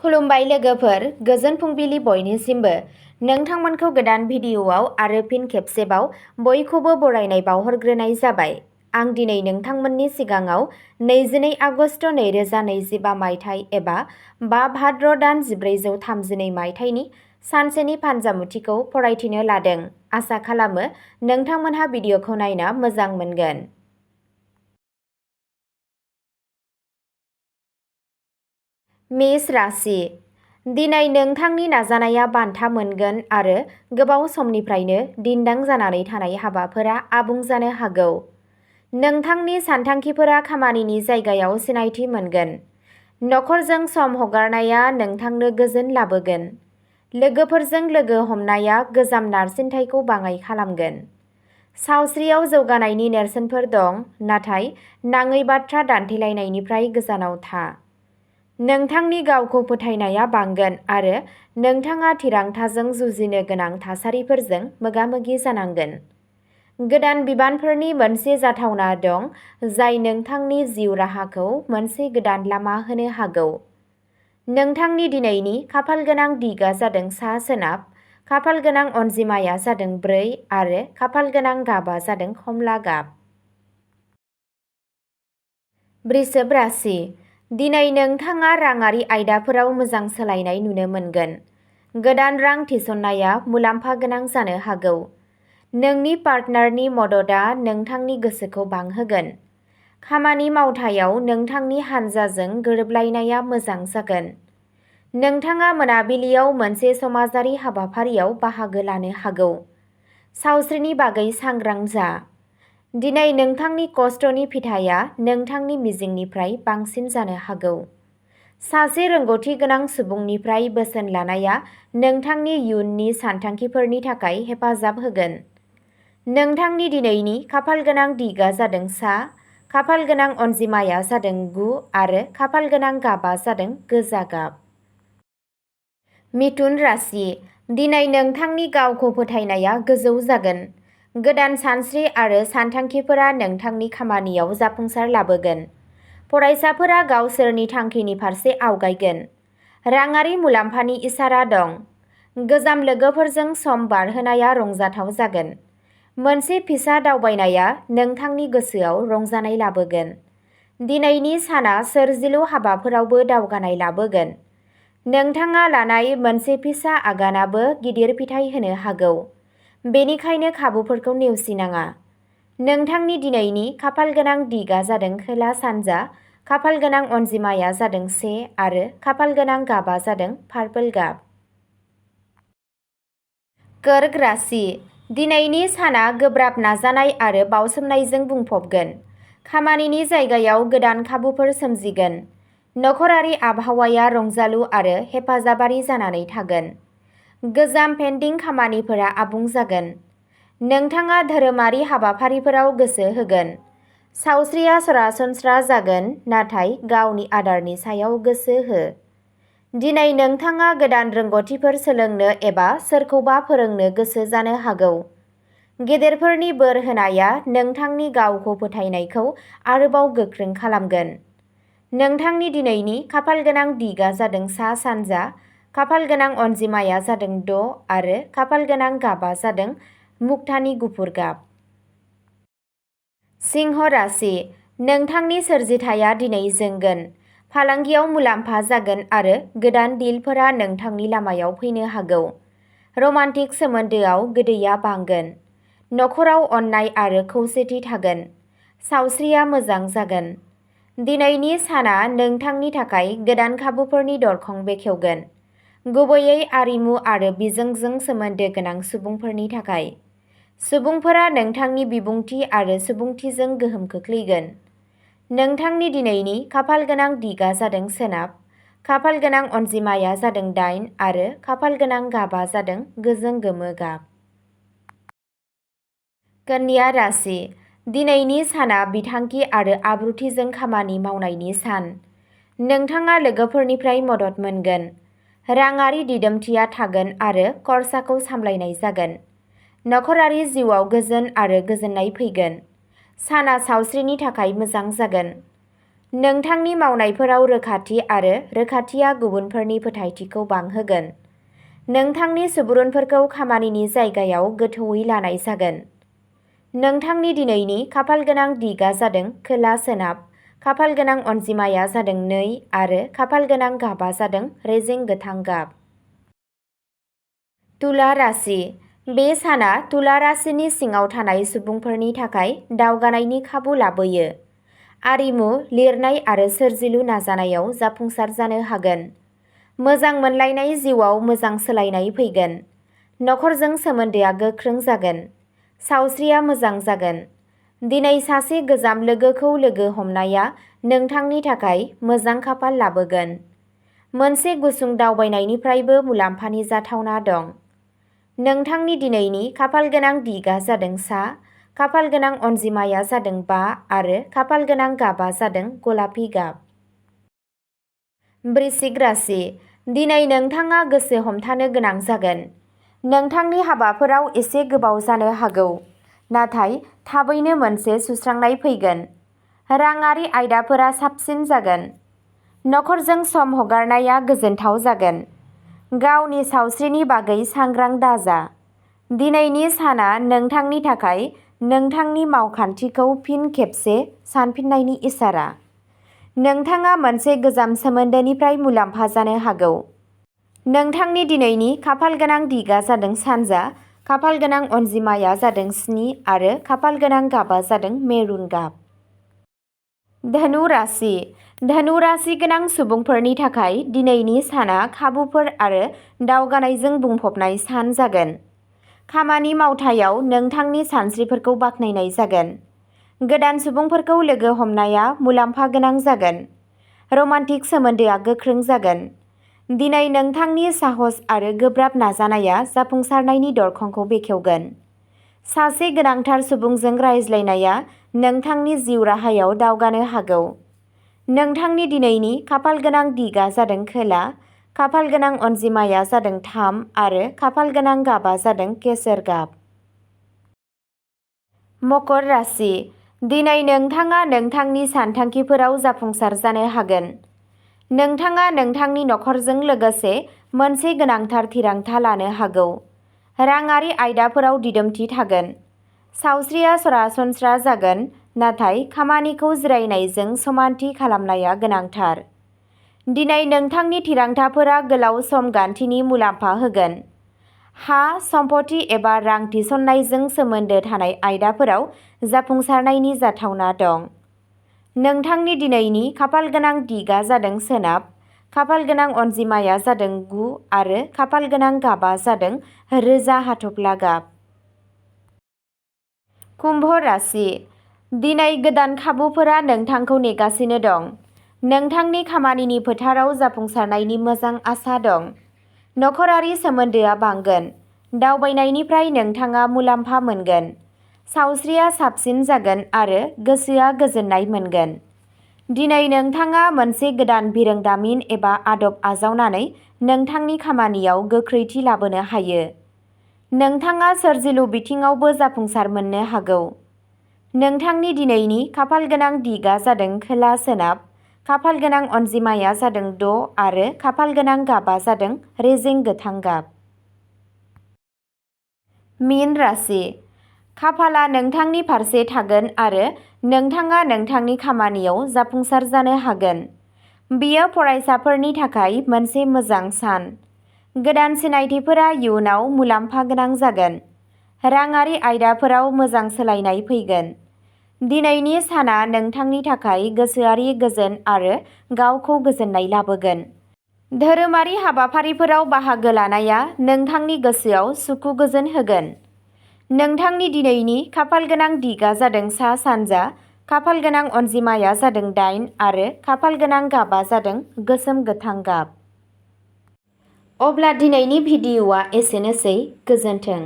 खुलुमबाय लोगोफोर, गोजोन फुंबिलि बयनिसिमबो। नोंथांमोनखौ गोदान भिडिअ'आव आरो फिन खेबसेबाव बयखौबो बरायनाय बावहरग्रोनाय जाबाय। आं दिनै नोंथांमोननि सिगाङाव 22 आगस्ट 2025 मायथाइ एबा 5 भाद्र दान 1432 मायथाइनि सानसेनि फानजामुथिखौ फरायथिनो लादों। आसा खालामो नोंथांमोनहा भिडिअ'खौ नायना मोजां मोनगोन। मेष राशि। दिनै नोंथांनि नाजानाया बान्था मोनगोन आरो गोबाव समनिफ्रायनो दिन्दां जानानै थानाय हाबाफोरा आबुं जानो हागौ। नोंथांनि सानथांखिफोरा खामानिनि जायगायाव सिनायथि मोनगोन। नखरजों सम हगारनाया नोंथांनो गोजोन लाबोगोन। लोगोफोरजों लोगो हमनाया गोजाम नारसिनथायखौ बाङाइ खालामगोन। सावस्रियाव जौगानायनि नेरसोनफोर दं, नाथाय नाङै बाथ्रा दान्थेलायनायनिफ्राय गोजानाव था। नोंथांनि गावखौ फोथायनाया बांगोन आरो नोंथाङा थिरांथाजों जुजिनो गोनां थासारिफोरजों मोगा-मोगि जानांगोन। गोदान बिबानफोरनि मोनसे जाथावना दं जाय नोंथांनि जिउ राहाखौ मोनसे गोदान लामा होनो हागौ। नोंथांनि दिनैनि खाफालगोनां दिगआ जादों सा-सोनाब, खाफालगोनां अनजिमाया जादों 4 आरो खाफालगोनां गाबआ जादों खमला गाब। वृषभ राशि। दिनै नोंथाङा राङारि आयदाफोराव मोजां सोलायनाय नुनो मोनगोन। गोदान रां थिसननाया मुलाम्फा गोनां जानो हागौ। नोंनि पार्टनारनि मददआ नोंथांनि गोसोखौ बांहोगोन। खामानि मावथायाव नोंथांनि हानजाजों गोरोबलायनाया मोजां जागोन। नोंथाङा मोनाबिलियाव मोनसे समाजारि हाबाफारियाव बाहागो लानो हागौ। सावस्रिनि बागै सांग्रां जा। दिनै नोंथांनि खस्थ'नि फिथाइया नोंथांनि मिजिंनिफ्राय बांसिन जानो हागौ। सासे रोंग'थि गोनां सुबुंनिफ्राय बोसोन लानाया नोंथांनि इयुननि सानथांखिफोरनि थाखाय हेफाजाब होगोन। नोंथांनि दिनैनि खाफालगोनां दिगआ जादों सा, खाफालगोनां अनजिमाया जादों 9 आरो खाफालगोनां गाबआ जादों गोजा गाब। मिथुन राशि। दिनै नोंथांनि गावखौ फोथायनाया गोजौ जागोन। गोदान सानस्रि आरो सानथांखिफोरा नोंथांनि खामानियाव जाफुंसार लाबोगोन। फरायसाफोरा गावसोरनि थांखिनि फारसे आवगायगोन। राङारि मुलाम्फानि इसारा दं। गोजाम लोगोफोरजों सम बारहोनाया रंजाथाव जागोन। मोनसे फिसा दावबायनाया नोंथांनि गोसोआव रंजानाय लाबोगोन। दिनैनि साना सोरजिलु हाबाफोरावबो दावगानाय लाबोगोन। नोंथाङा लानाय मोनसे फिसा आगानाबो गिदिर फिथाय होनो हागौ। बेनिखायनो खाबुफोरखौ नेवसिनाङा। नोंथांनि दिनैनि खाफालगोनां दिगआ जादों खोला-सानजा, खाफालगोनां अनजिमाया जादों 1 आरो खाफालगोनां गाबआ जादों पार्पल गाब। कर्क राशि। दिनैनि साना गोब्राब नाजानाय आरो बावसोमनायजों बुंफबगोन। खामानिनि जायगायाव गोदान खाबुफोर सोमजिगोन। नखरारि आबहावाया रंजालु आरो हेफाजाबारि जानानै थागोन। गोजाम पेन्डिं खामानिफोरा आबुं जागोन। नोंथाङा धोरोमारि हाबाफारिफोराव गोसो होगोन। सावस्रिया सरासनस्रा जागोन, नाथाय गावनि आदारनि सायाव गोसो हो। दिनै नोंथाङा गोदान रोंग'थिफोर सोलोंनो एबा सोरखौबा फोरोंनो गोसो जानो हागौ। गेदेरफोरनि बोर होनाया नोंथांनि गावखौ फोथायनायखौ आरोबाव गोख्रों खालामगोन। नोंथांनि दिनैनि खाफालगोनां दिगआ जादों सा-सानजा, खाफालगोनां अनजिमाया जादों 6 आरो खाफालगोनां गाबआ जादों मुक्तानि गुफुर गाब। सिंह राशि। नोंथांनि सोरजिथाया दिनै जोंगोन। फालांगियाव मुलाम्फा जागोन आरो गोदान डिलफोरा नोंथांनि लामायाव फैनो हागौ। रमान्टिक सोमोन्दोआव गोदैया बांगोन। नखराव अननाय आरो खौसेथि थागोन। सावस्रिया मोजां जागोन। दिनैनि साना नोंथांनि थाखाय गोदान खाबुफोरनि दरखं बेखेवगोन। गुबैयै आरिमु आरो बिजोंजों सोमोन्दो गोनां सुबुंफोरनि थाखाय। सुबुंफोरा नोंथांनि बिबुंथि आरो सुबुंथिजों गोहोम खोख्लैगोन। नोंथांनि दिनैनि खाफालगोनां दिगआ जादों सोनाब, खाफालगोनां अनजिमाया जादों 8 आरो खाफालगोनां गाबआ जादों गोजों गोमो गाब। कन्या राशि। दिनैनि साना बिथांखि आरो आब्रुथिजों खामानि मावनायनि सान। नोंथाङा लोगोफोरनिफ्राय मदद मोनगोन। राङारि दिदोमथिया थागोन आरो खरसाखौ सामलायनाय जागोन। नखरारि जिउआव गोजोन आरो गोजोननाय फैगोन। साना सावस्रिनि थाखाय मोजां जागोन। नोंथांनि मावनायफोराव रोखाथि आरो रोखाथिया गुबुनफोरनि फोथायथिखौ बांहोगोन। नोंथांनि सुबुरुनफोरखौ खामानिनि जायगायाव गोथौवै लानाय जागोन। नोंथांनि दिनैनि खाफालगोनां दिगआ जादों खोला-सोनाब, खाफालगोनां अनजिमाया जादों 2 आरो खाफालगोनां गाबआ जादों रेजें गोथां गाब। तुला राशि। बे साना तुला राशिनि सिङाव थानाय सुबुंफोरनि थाखाय दावगानायनि खाबु लाबोयो। आरिमु, लिरनाय आरो सोरजिलु नाजानायाव जाफुंसार जानो हागोन। मोजां मोनलायनाय जिउआव मोजां सोलायनाय फैगोन। नखरजों सोमोन्दोआ गोख्रों जागोन। सावस्रिया मोजां जागोन। दिनै सासे गोजाम लोगोखौ लोगो हमनाया नोंथांनि थाखाय मोजां खाफाल लाबोगोन। मोनसे गुसुं दावबायनायनिफ्रायबो मुलाम्फानि जाथावना दं। नोंथांनि दिनैनि खाफालगोनां दिगआ जादों सा, खाफालगोनां अनजिमाया जादों 5 आरो खाफालगोनां गाबआ जादों गलापि गाब। वृश्चिक राशि। दिनै नोंथाङा गोसो हमथानो गोनां जागोन। नोंथांनि हाबाफोराव एसे गोबाव जानो हागौ, नाथाय थाबैनो मोनसे सुस्रांनाय फैगोन। राङारि आयदाफोरा साबसिन जागोन। नखरजों सम हगारनाया गोजोनथाव जागोन। गावनि सावस्रिनि बागै सांग्रां दाजा। दिनैनि साना नोंथांनि थाखाय नोंथांनि मावखान्थिखौ फिन खेबसे सानफिननायनि इसारा। नोंथाङा मोनसे गोजाम सोमोन्दोनिफ्राय मुलाम्फा जानो हागौ। नोंथांनि दिनैनि खाफालगोनां दिगआ जादों सानजा, खाफालगोनां अनजिमाया जादों 7 आरो खाफालगोनां गाबआ जादों मेरुन गाब। धनु राशि। धनु राशि गोनां सुबुंफोरनि थाखाय दिनैनि साना खाबुफोर आरो दावगानायजों बुंफबनाय सान जागोन। खामानि मावथायाव नोंथांनि सानस्रिफोरखौ बाख्नायनाय जागोन। गोदान सुबुंफोरखौ लोगो हमनाया मुलाम्फा गोनां जागोन। रमान्टिक सोमोन्दोआ गोख्रों जागोन। दिनै नोंथांनि साहस आरो गोब्राब नाजानाया जाफुंसारनायनि दरखंखौ बेखेवगोन। सासे गोनांथार सुबुंजों रायज्लायनाया नोंथांनि जिउ राहायाव दावगानो हागौ। नोंथांनि दिनैनि खाफालगोनां दिगआ जादों खोला, खाफालगोनां अनजिमाया जादों 3 आरो खाफालगोनां गाबआ जादों केसर गाब। मकर राशि। दिनै नोंथाङा नोंथांनि सानथांखिफोराव जाफुंसार जानो हागोन। नोंथाङा नोंथांनि नखरजों लोगोसे मोनसे गोनांथार थिरांथा लानो हागौ। राङारि आयदाफोराव दिदोमथि थागोन। सावस्रिया सरासनस्रा जागोन, नाथाय खामानिखौ जिरायनायजों समानथि खालामनाया गोनांथार। दिनै नोंथांनि थिरांथाफोरा गोलाव सम गान्थिनि मुलाम्फा होगोन। हा, सम्पथि एबा रां थिसननायजों सोमोन्दो थानाय आयदाफोराव जाफुंसारनायनि जाथावना दं। नोंथांनि दिनैनि खाफालगोनां दिगआ जादों सोनाब, खाफालगोनां अनजिमाया जादों 9 आरो खाफालगोनां गाबआ जादों रोजा हाथफ्ला गाब। कुम्भ राशि। दिनै गोदान खाबुफोरा नोंथांखौ नेगासिनो दं। नोंथांनि खामानिनि फोथाराव जाफुंसारनायनि मोजां आसा दं। नखरारि सोमोन्दोआ बांगोन। दावबायनायनिफ्राय नोंथाङा मुलाम्फा मोनगोन। सावस्रिया साबसिन जागोन आरो गोसोआ गोजोननाय मोनगोन। दिनै नोंथाङा मोनसे गोदान बिरोंदामिन एबा आदब आजावनानै नोंथांनि खामानियाव गोख्रैथि लाबोनो हायो। नोंथाङा सोरजिलु बिथिङावबो जाफुंसार मोननो हागौ। नोंथांनि दिनैनि खाफालगोनां दिगआ जादों खोला-सोनाब, खाफालगोनां अनजिमाया जादों 6 आरो खाफालगोनां गाबआ जादों रेजें गोथां गाब। मीन राशि। खाफालआ नोंथांनि फारसे थागोन आरो नोंथाङा नोंथांनि खामानियाव जाफुंसार जानो हागोन। बेयो फरायसाफोरनि थाखाय मोनसे मोजां सान। गोदान सिनायथिफोरा इयुनाव मुलाम्फा गोनां जागोन। राङारि आयदाफोराव मोजां सोलायनाय फैगोन। दिनैनि साना नोंथांनि थाखाय गोसोआरि गोजोन आरो गावखौ गोजोननाय लाबोगोन। धोरोमारि हाबाफारिफोराव बाहागो लानाया नोंथांनि गोसोआव सुखु गोजोन होगोन। नोंथांनि दिनैनि खाफालगोनां दिगआ जादों सा-सानजा, खाफालगोनां अनजिमाया जादों 8 आरो खाफालगोनां गाबआ जादों गोसोम गोथां गाब। अब्ला दिनैनि भिडिअ'आ एसेनोसै। गोजोन्थों।